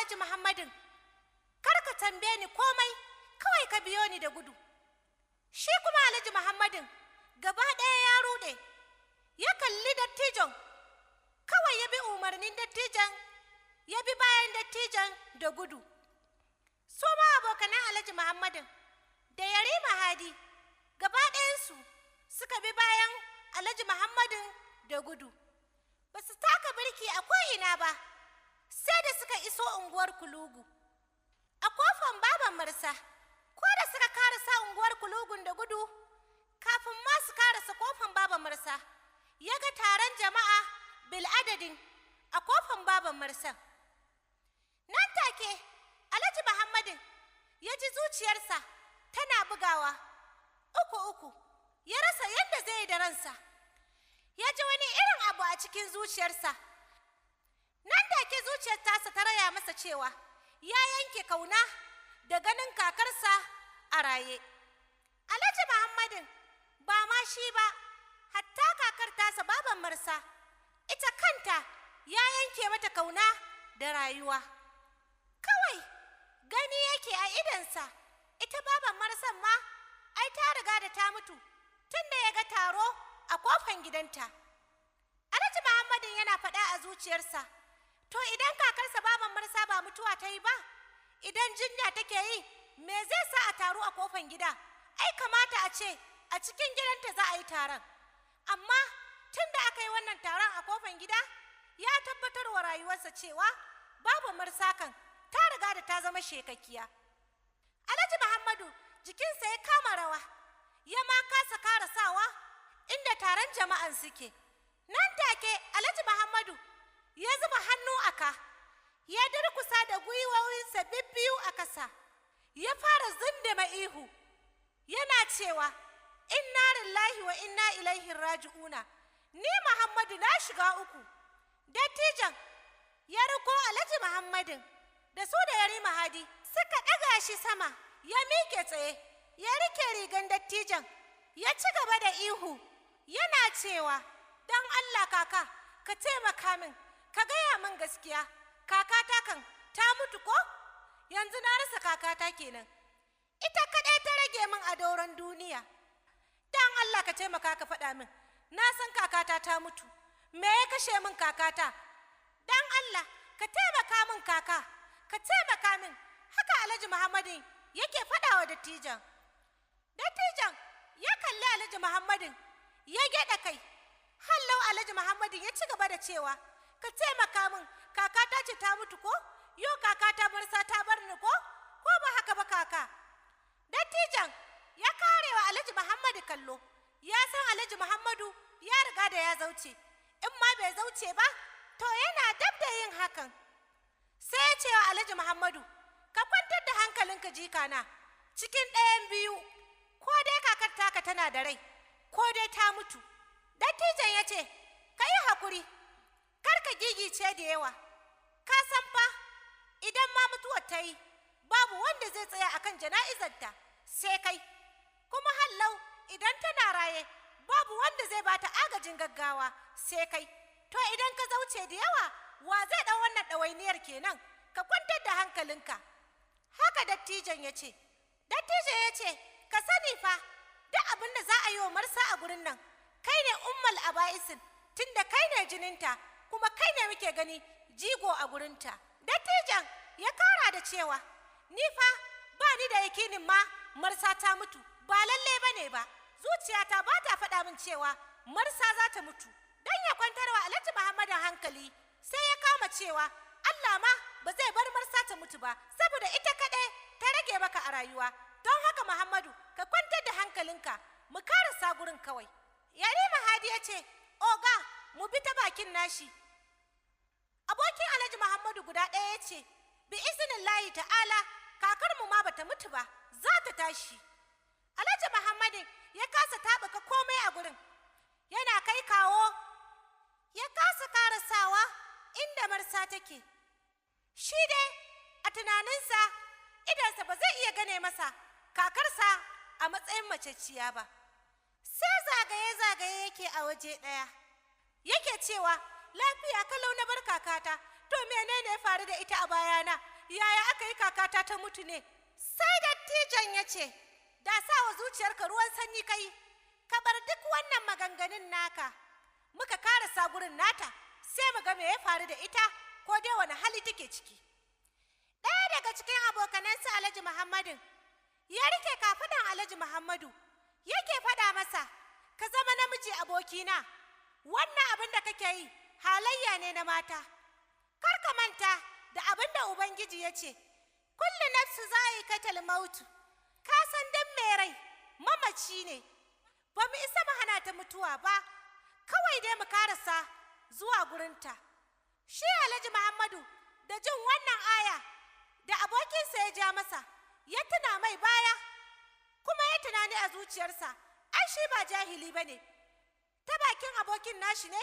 Alhaji Muhammadin, kar ka tambaye ni komai, kawai ka biyo ni da gudu. Shi kuma Alhaji Muhammadin gaba ɗaya ya ruɗe, ya kalli dattijon, kawai ya bi umarnin dattijon, ya bi bayan dattijon da gudu. Su ma abokanan Alhaji Muhammadin da Yarima Hadi gaba ɗayansu suka bi bayan Alhaji Muhammadin da gudu. Ba su taka birki a ko'ina ba, sai da suka iso unguwar Kulugu. A kofan baban Marsa, ko da suka karasa unguwar Kulugun da gudu, kafin ma su karasa kofan baban Marsa, ya ga taron jama'a bil'adadin a kofan baban Marsa. Nan take, Alhaji Muhammadin ya ji zuciyarsa tana bugawa uku uku, ya rasa yadda zai yi da ransa. Ya ji wani irin abu a cikin zuciyarsa. Nan take zuciyar tasa ta raya masa cewa ya yanke kauna da ganin kakarsa a raye. Alhaji Muhammadin ba ma shi ba, hatta kakar tasa baban Marsa, ita kanta ya yanke mata kauna da rayuwa. Kawai gani yake a idonsa, ita baban Marsan ma ai ta riga da ta mutu tunda ya ga taro a kofan gidanta. Alhaji Muhammadin yana faɗa a zuciyarsa, to idan kakarsa baban Marsa ba mutuwa ta yi ba, idan jinya take yi, me zai sa a taru a kofan gida? Ai kamata a ce a cikin gidanta za a yi taron. Amma tun da aka yi wannan taron a kofan gida, ya tabbatar wa rayuwarsa cewa babu Marsa kan ta riga da ta zama shekakkiya. Alhaji Muhammadu jikinsa ya kama rawa, ya ma kasa karasawa inda taron jama'an suke. Nan take Alhaji Muhammadu ya zuba hannu a ka, ya durkusa da gwiwowinsa bibbiyu a kasa, ya fara zindima ihu, yana cewa, Inna lillahi wa inna ilaihi raji'una, ni Muhammadu na shiga uku. Dattijan ya riko Alhaji Muhammadin da su da Yarima Hadi suka ɗaga shi sama, ya miƙe tsaye, ya rike rigan dattijan, ya ci gaba da ihu, yana cewa, Don Allah kaka, ka taimaka min, ka gaya min gaskiya, kakata kan ta mutu ko? Yanzu na rasa kakata kenan. Ita kaɗai ta rage min a doron duniya. Don Allah ka taimaka ka faɗa min, na san kakata ta mutu, me ya kashe min kakata? Don Allah ka taimaka min kaka, ka taimaka min. Haka Alhaji Muhammadin yake faɗa wa dattijan. Dattijan ya kalli Alhaji Muhammadin ya gyaɗa kai. Hallau Alhaji Muhammadin ya ci gaba da cewa, ka taimaka min, kakata ce ta mutu ko? Yau kakata barsa ta bar ni ko? Ko ba haka ba kaka? Dattijan ya kare wa Alhaji Muhammadu kallo, ya san Alhaji Muhammadu ya riga da ya zauce, in ma bai zauce ba, to yana dab da yin hakan. Sai ya ce wa Alhaji Muhammadu, ka kwantar da hankalinka jikana, cikin ɗayan biyu, ko dai kakar taka tana da rai, ko dai ta mutu. Dattijan ya ce, ka yi hakuri, kar ka gigice da yawa, ka san fa idan ma mutuwar ta yi, babu wanda zai tsaya akan jana'izarta sai kai. Kuma hallau idan tana raye, babu wanda zai bata agajin gaggawa sai kai. To idan ka zauce da yawa, wa zai ɗau wannan ɗawainiyar kenan? Ka kwantar da hankalinka. Haka dattijan ya ce. Dattijan ya ce, ka sani fa, duk abin da za a yi wa Marsa a gurin nan, kai ne ummal aba'isin, tunda kai ne jininta, kuma kai ne muke gani jigo a gurinta. Dattijan ya kara da cewa, ni fa ba ni da yakinin ma Marsa ta mutu, ba lalle ba ne ba. Zuciyata ba ta faɗa min cewa Marsa za ta mutu. Dan ya kwantar wa Alhaji Muhammadu hankali, sai ya kama cewa Allah ma ba zai bar Marsa ta mutu ba, saboda ita kaɗai ta rage maka a rayuwa. Don haka Muhammadu, ka kwantar da hankalinka, mu karasa gurin kawai. Yarima Hadi ya ce, Oga, mu bi ta bakin nashi. Abokin Alhaji Muhammadu guda ɗaya ya ce, bi izinin layi ta'ala, kakarmu ma bata mutu ba, za ta tashi. Alhaji Muhammadin ya kasa taɓuka komai a gurin, yana kai kawo, ya kasa karasawa inda Marsa take. Shi dai a tunaninsa, idonsa ba zai iya gane masa kakarsa a matsayin maceciya ba. Sai zagaye-zagaye yake a waje ɗaya. Yake cewa, lafiya kalau na bar kakata, to menene ya faru da ita a bayana? Yaya aka yi kakata ta mutu ne? Sai dattijon ya ce, da sa wa zuciyarka ruwan sanyi kai, ka bar duk wannan maganganun naka. Muka karasa gurin nata, sai mu ga me ya faru da ita ko dai wani hali take ciki. Ɗaya daga cikin abokanansa Alhaji Muhammadin ya rike kafaɗan Alhaji Muhammadu, yake faɗa masa, ka zama namiji abokina, wannan abin da kake yi halayya ne na mata. Kar ka manta da abin da Ubangiji ya ce, kullu nafsu za'iqatul mautu. Ka san dan mai rai mamaci ne, ba mu isa mu hana ta mutuwa ba, kawai dai mu karasa zuwa gurinta. Shi Alhaji Muhammadu da jin wannan aya da abokinsa ya ja masa, ya tuna mai baya, kuma ya tunani a zuciyarsa, ai shi ba jahili ba ne, ta bakin abokin nashi ne,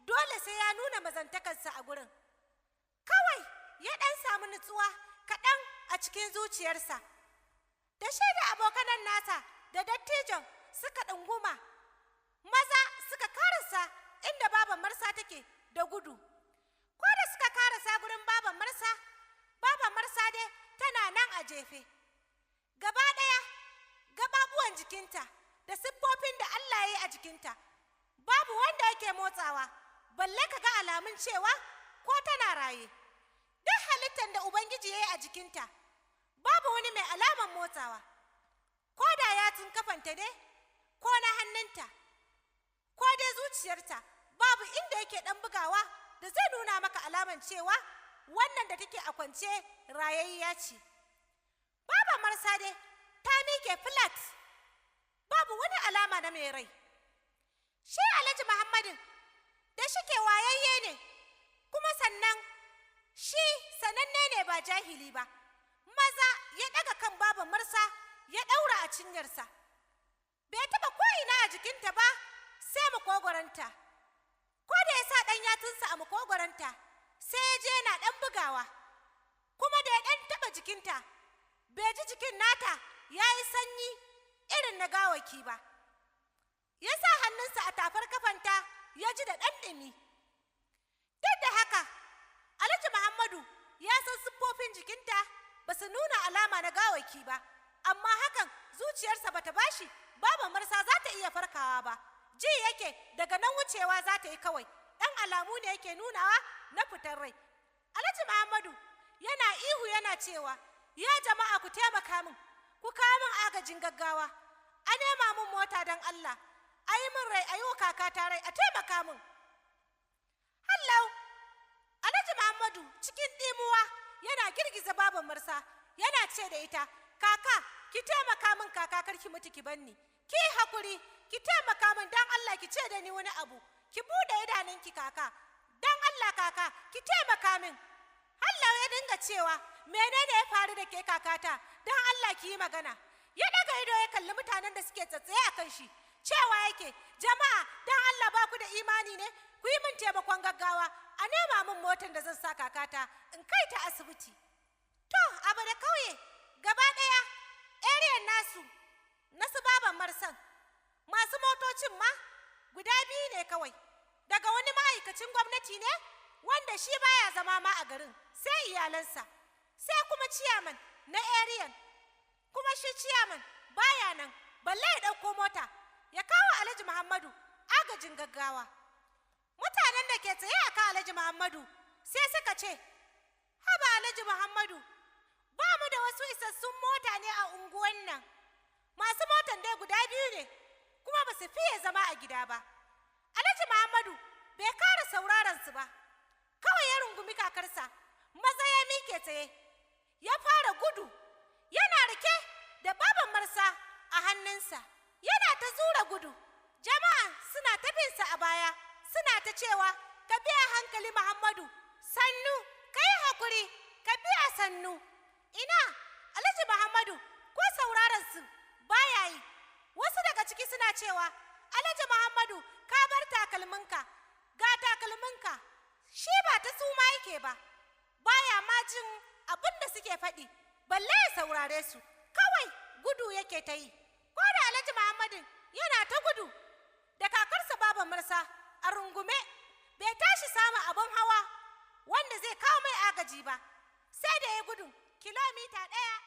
dole sai ya nuna mazantakarsa a gurin. Kawai ya ɗan samu nutsuwa kaɗan a cikin zuciyarsa. Da shi da abokanan nasa da dattijon suka ɗunguma, maza suka karasa inda baban Marsa take da gudu. Ko da suka karasa gurin baban Marsa, baban Marsa dai tana nan a jefe. Gaba ɗaya, gaɓaɓuwan jikinta da siffofin da Allah ya yi a jikinta, babu wanda yake motsawa, balle ka ga alamun cewa ko tana raye. Duk halittar da Ubangiji ya yi a jikinta, babu wani mai alaman motsawa, ko da yatsun kafanta ne, ko na hannunta, ko dai zuciyarta, babu inda yake ɗan bugawa da zai nuna maka alaman cewa wannan da take a kwance rayayya ce. Baba Marsa dai ta miƙe flat, babu wani alama na mai rai. Shi Alhaji Muhammadin da shike wayayye ne, kuma sannan shi sananne ne ba jahili ba. Maza ya ɗaga kan baban Marsa ya ɗaura a cinyarsa. Bai taɓa ko'ina a jikinta ba sai makogwaronta. Ko da ya sa ɗan yatsunsa a makogwaronta, sai ya je yana ɗan bugawa. Kuma da ya ɗan taɓa jikinta, bai ji jikin nata ya yi sanyi irin na gawaki ba. Ya sa hannunsa a tafar kafanta ya ji da ɗan ɗumi. Duk da haka, Alhaji Muhammadu ya san siffofin jikinta ba su nuna alama na gawaki ba, amma hakan zuciyarsa bata bashi babu Marsa za ta iya farkawa ba. Ji yake daga nan wucewa za ta yi kawai, ɗan alamu ne yake nunawa na fitar rai. Alhaji Muhammadu yana ihu yana cewa, ya jama'a ku taimaka min, ku kawo min agajin gaggawa, a nema min mota don Allah, a yi min rai, a yi wa kakata rai, a taimaka min. Hallau, Alhaji Muhammadu cikin ɗimuwa yana girgiza baban Marsa, yana ce da ita, kaka, ki taimaka min kaka kar ki mutu ki banni. Ki hakuri, ki taimaka min don Allah ki ce da ni wani abu, ki buɗe idanunki kaka, don Allah kaka, ki taimaka min. Allah ya dinga cewa, menene ya faru da ke kakata, don Allah ki yi magana. Ya ɗaga ido ya kalli mutanen da suke tsatsaye a kan shi, cewa yake, jama'a don Allah ba ku da imani ne, ku yi min taimakon gaggawa, a nema min motar da zan sa kakata in kai ta asibiti. To, abu da kauye, gaba ɗaya, eriyan nasu, na su baban Marsan, masu motocin ma guda biyu ne kawai, daga wani ma'aikacin gwamnati ne wanda shi baya zama ma a garin sai iyalansa, sai kuma ciyaman na eriyan, kuma shi ciyaman baya nan balle ya ɗauko mota ya kawo Alhaji Muhammadu agajin gaggawa. Mutanen da ke tsaye a kan Alhaji Muhammadu sai suka ce, haba Alhaji Muhammadu, ba mu da wasu isassun mota ne a unguwan nan. Masu motan dai guda biyu ne, kuma ba su fiye zama a gida ba. Alhaji Muhammadu bai kara sauraron su ba, kawai ya rungumi kakarsa, maza ya miƙe tsaye, ya fara gudu, yana rike da baban Marsa a hannunsa, yana ta zura gudu. Jama'a suna ta binsa a baya, suna ta cewa, ka biya hankali Muhammadu, sannu, ka yi hakuri, ka biya sannu. Ina, Alhaji Muhammadu ko sauraron su baya yi. Wasu daga ciki suna cewa, Alhaji Muhammadu ka bar takalminka, ga takalminka. Shi ba ta suma yake ba, baya ma jin abin da suke faɗi, balle ya saurare su, kawai gudu yake ta yi. Ko da Alhaji Muhammadin yana ta gudu, da kakarsa baban Marsa a rungume, bai tashi samun abin hawa wanda zai kawo mai agaji ba, sai da ya gudu Kilomita 1.